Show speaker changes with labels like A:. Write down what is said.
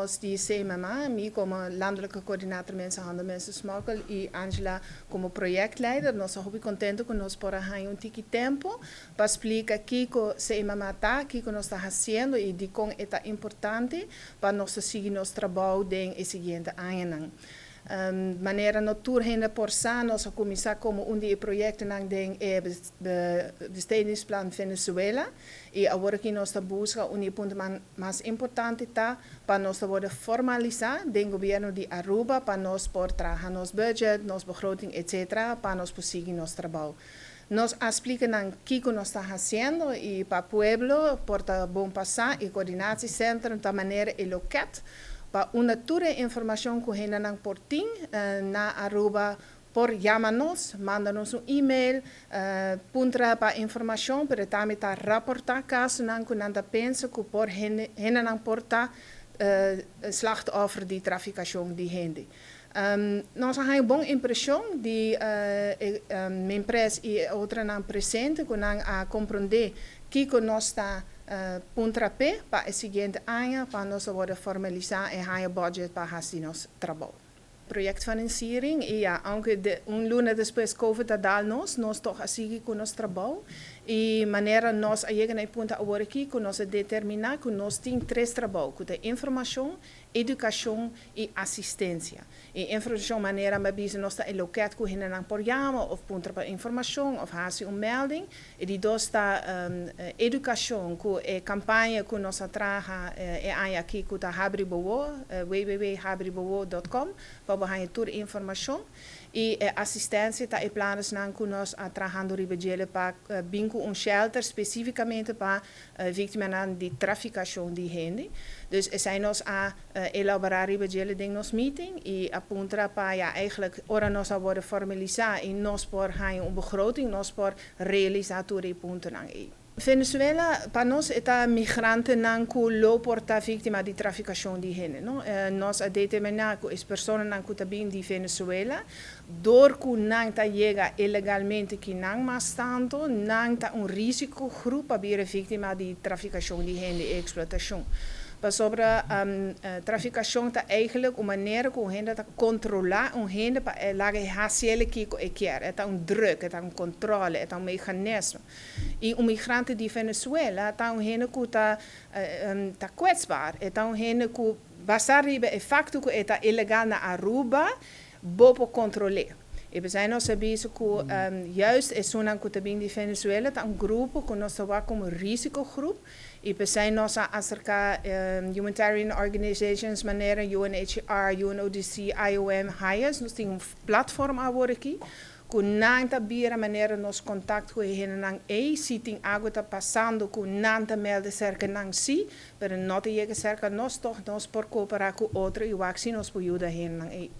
A: Nos di CMMA, mi komo landelijke coördinator mensenhandel, mensensmokkel i Angela komo projectleider, nos ta hopi kontentu ku nos por a haña un tiki tempu pa splika kiko CMMA ta, kiko nos ta hasiendo i dikon e ta importante pa nos ta sigui nos trabou den e siguiente añanan. Manera no tur hende por sa, nos a kuminsá komo un di e proyektonan den e bestedingsplan Venezuela i awor aki nos ta buska un di e puntonan mas importante ta pa nos ta wòrdu formalisá den gobièrnu di Aruba pa nos por traha nos budget, nos begroting etc. Pa nos por sigui nos trabou. Nos a splika nan kiko nos ta hasiendo i pa pueblo por ta bon pa sa e coördinatiecentrum ta manera e loket pa unda tur e informashon ku hendenan por tin na Aruba por yama nos, manda nos un email, puntra pa informashon, pero tambe ta raportá kasonan ku nan ta pensa ku por hendenan por ta slachtoffer di trafikashon di hende. Nos a haña un bon impreshon di e Minpres i e otronan presente ku nan a komprondé kiko nos ta puntra p'e pa e siguiente aña pa nos a wòrdu formalisá i haña budget pa hasi nos trabou. Projectfinanciering i ya, aunke un luna despues Covid a dal nos, nos tòg a sigui ku nos trabou i manera nos a yega na e punto awor aki ku nos a determiná ku nos tin tres trabou ku ta informashon, edukashon i asistensia. E informashon manera mi a bisa nos ta e loket ku hendenan por yama òf puntra pa informashon òf hasi un melding. E di dos ta edukashon ku e kampaña ku nos a traha e aña aki ku ta Habri Bo Wo, www.habribowo.com, pa bo haña tur informashon. I e asistensia ta e planesnan ku nos a trahando riba djele pa bin ku un shelter spesífikamente pa víktimanan di trafikashon di hende. Dus esei nos a elaborá riba djele den nos meeting i a puntra pa ya eigenlijk ora nos a wòrdu formalisá i nos por haña un begroting nos por realisá tur e puntonan ei. Venezuela pa nos e ta migrantenan ku lo por ta víktima di trafikashon di hende no. Nos a determiná ku es personanan ku ta bin di Venezuela dor ku nan ta yega ilegalmente ki nan mas tantu nan ta un risikogroep pa bira víktima di trafikashon di hende i eksplotashon. Pasobra trafikashon ta eigenlijk un manera ku un hende ta kontrolá un hende pa e laga e hasi el kiko e kier. E ta un druk, e ta un kontrole, e ta un meganismo. I un migrante di Venezuela ta un hende ku ta ta kwetsbaar. E ta un hende ku basá riba e fakto ku e ta ilegal na Aruba, bo por kontrol'é. I p'esei nos a bisa ku juist esunnan ku ta bin di Venezuela ta un grupo ku nos ta wak komo risikogroep. I p'esei nos a aserká humanitarian organizations manera UNHCR, UNODC, IOM, HIAS. Nos tin un platform awor aki ku nan ta bira manera nos kontakt ku e hendenan ei. Si tin algu ta pasando ku nan ta melde serka nan si, pero no ta yega serka nos, tòg nos por kooperá ku otro i wak si nos por yuda e hendenan ei.